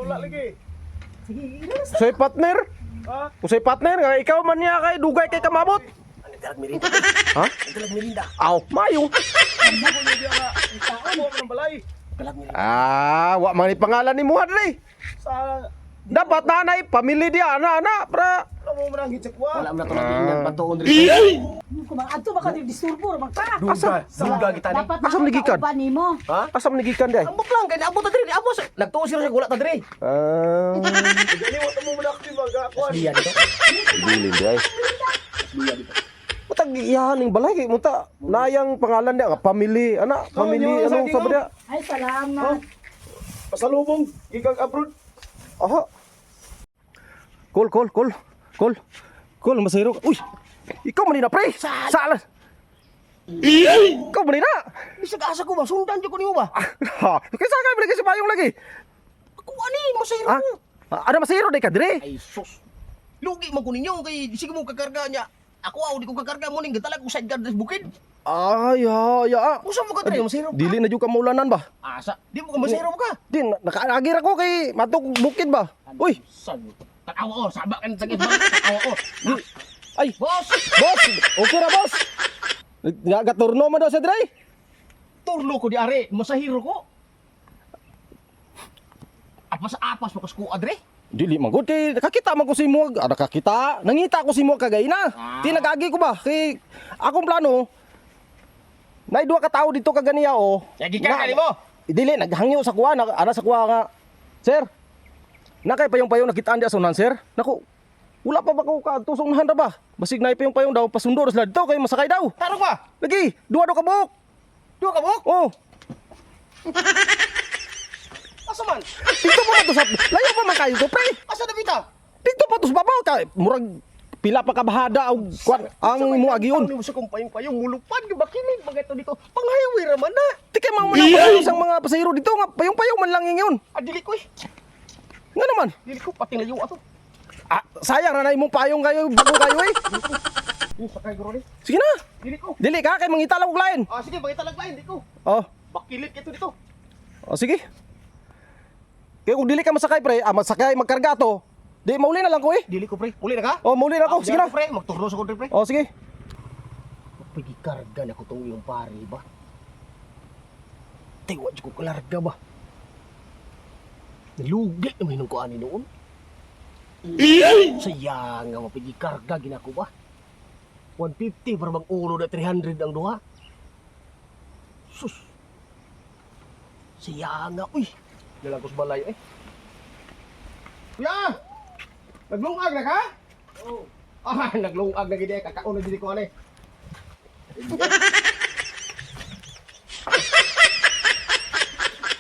Wala lagi. Sige, ilas. Usay partner. Ha? Usay partner nga ikaw man niya kay dugay kay kamabot. Ano dalag merinda? Ha? Ano dalag merinda? Aw, mayo. Hindi ko niya nga. Ako ng balay. Dalag merinda. Ah, wa man ni pangalan ni muha dre. Sa Dapat nanay pamilya dia ana ana pra. wala mo man ang hitsikwa. Wala man na to natin patuon diri. Kung mga adto baka di disturbo ra ka. Asa? Duga kita ni. Dapat Asa man gikan? kauban nimo. Ha? Asa man gikan day? Ambot lang kay naabot ta diri, niabot. Nagtuo siya wala ta diri. Ah, Gani wa mo man active aga ako. Diyan dito. bilin day. Mutag iyahan ning balay kay muta nayang pangalan dia nga family ana family Oh, ano sa ba dia? Ay, salamat. Pasalubong gikag abroad. Aha. Call call call. Call. Call masayro. Uy. Ikaw man ni na pre. Sala. Ikaw man ni na. Bisag asa ko ba sundan jud ko nimo ba? Ha, kaysa ka man kasi payong lagi. Ako ani masayro Ha? ko. Ah, Ano masayro day ka dire? Ay sus. Lugi man ko ninyo kay sige mo kakarga niya. Ako aw di ko kakarga mo ning gitala ko sideguard sa bukid. Ay, ha, ya. ah. Usa mo ka diri masayro. Dili na jud ka maulanan ba? Asa? Di mo ka masayro mo ka. Di nakaagi ra ko kay matok bukid ba? Uy, San? Tanawa ko, saba kan sa gitna. Tanawa ko. ay, Boss, boss, okay ra boss. Nga gaturno man daw sa dre. turlo ko di are, masahiro ko. Apas apas mo ko adre. Dili man gud kay nakakita man ko si mo, ah, nakakita, nangita ko si mo kagayna. Ah. Ti nagagi ko ba kay akong plano nay duha ka tawo dito kaganiya oh. Ya, gikan ka nimo? Dili naghangyo sa kuha, na, ana sa kuha nga. Sir. Nakay payong-payong nakitaan di sa unahan, sir. Nako. Wala pa ba ko kaadto sa unahan ra ba? Basig nay payong-payong daw pasundo ra sila dito kay masakay daw. Tarong ba? Lagi, duha daw ka buok. Duha ka buok? Oh, Asa man? dito pa man to sa layo pa man kayo ko pre. Asa na bita? Dito pa to sa babaw kay murag pila pa ka bahada og kuan ang imong agiyon. Ano mo sa kong payong-payong mulupad yung bakilig bagay to dito. Pang highway ra man na. Di kay mga mga isang mga pasahero dito nga payong-payong man lang ingon. Ah, dili ko eh. Nga naman. Dili ko pati layo ato. Ah, sayang ra na imong payong kayo bago kayo eh. Yung sakay guro ni. Sige na. Dili ko. Dili ka kay mangita lang og lain. Ah, sige, bagay talag lain, di ko. Oh, Bakilit ito dito. oh sige. Kay kung dili ka masakay pre, ah, masakay magkarga to. Di mauli na lang ko eh. Dili ko pre. Uli na ka? Oh, mauli na ako. Sige na. Pre, magturno sa ko pre. Oh, sige. Pagikarga na ko tong iyong pare ba? Tiwa ko kalarga ba? Nalugi naman yung kuani noon. Sayang nga mapigikarga ginako ba? 150 para bang ulo na 300 ang duha. Sus. Sayang nga, uy. Dalang ko sa balay eh. Kuya! Naglungag na ka? Oo. Ah, naglungag na gid eh. Kakaon na gid ko ani.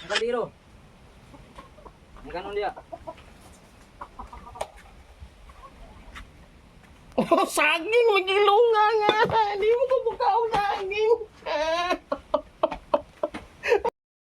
Ang kaldero. Ang kanon dia. Oh, saging magilunga nga. Hindi mo ko bukaw saging.